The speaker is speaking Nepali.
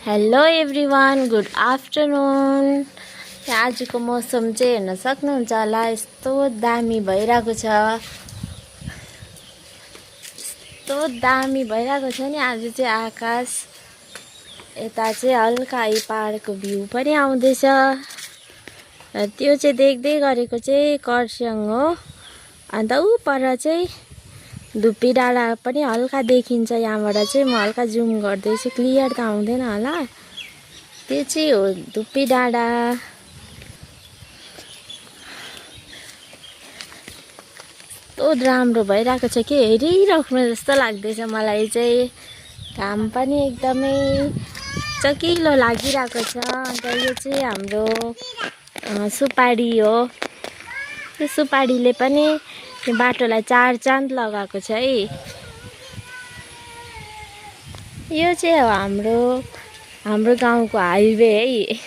Hello everyone, good afternoon. आजको मौसम चाहिँ हेर्न सक्नुहुन्छ होला, यस्तो दामी भइरहेको छ। यस्तो दामी भइरहेको छ नि आज चाहिँ आकाश। यता चाहिँ हल्का यी पहाडको भ्यू पनि आउँदैछ। र त्यो चाहिँ देख्दै गरेको चाहिँ कर्सियङ हो। अन्त ऊ पर चाहिँ धुप्पी डाँडा पनि हल्का देखिन्छ। यहाँबाट चाहिँ म हल्का जुम गर्दैछु, क्लियर त आउँदैन होला। त्यो चाहिँ हो धुप्पी डाँडा। कस्तो राम्रो भइरहेको छ कि हेरिराख्नु जस्तो लाग्दैछ मलाई चाहिँ। घाम पनि एकदमै चकिलो लागिरहेको छ। अन्त यो चाहिँ हाम्रो सुपारी हो। त्यो सुपारीले पनि त्यो बाटोलाई चार चाँद लगाएको छ है। यो चाहिँ हो हाम्रो गाउँको हाइवे है।